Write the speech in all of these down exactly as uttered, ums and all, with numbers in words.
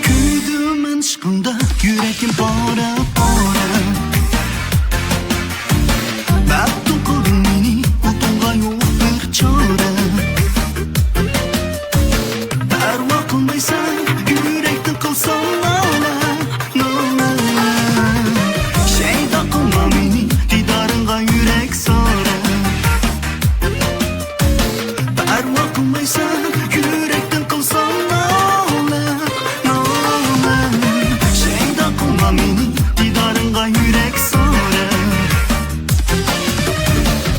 كۆيدۈم مەن ئىشقىڭدا، يۈرىكىم پارە-پارە. مەپتۇن قىلدىڭ مېنى، ئۇتۇڭغا يوق بىر چارە. پەرۋا قىلمايسەن، يۈرەكتىن قىلساڭ نالە، نالە. شەيدا قىلما مېنى، دىدارىڭغا يۈرەك سارە. پەرۋا قىلمايسەن، يۈرەكتىن قىلساڭ نالە، نالە. شەيدا قىلما مېنى، دىدارىڭغا يۈرەك سارە.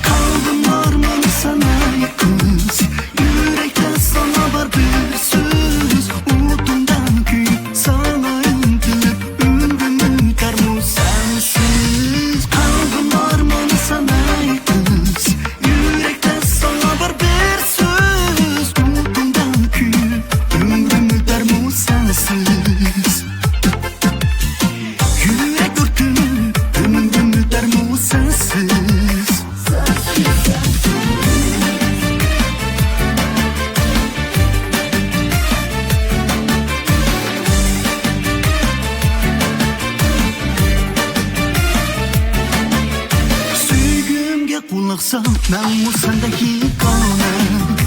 قەلبىم ئارمانى سانا قىز، يۈرەكتە ساڭا بار بىر سۆز. ئوتۇڭدان كۆيۈپ، ساڭا ئىنتىلىپ، ئۆمرۈم ئۆتەرمۇ سەنسىز؟ قەلبىم ئارمانى سانا قىز، يۈرەكتە ساڭا بار بىر سۆز. ئوتۇڭدان كۆيۈپ، ئۆمرۈم ئۆتەرمۇ سەنسىز؟ يۈرەك ئۆرتىنىپ، ئۆمرۈم ئۆتەرمۇ سەنسىز؟ سۆيگۈمگە قۇلاق سال، مەنمۇ سەندەك ھېكايە.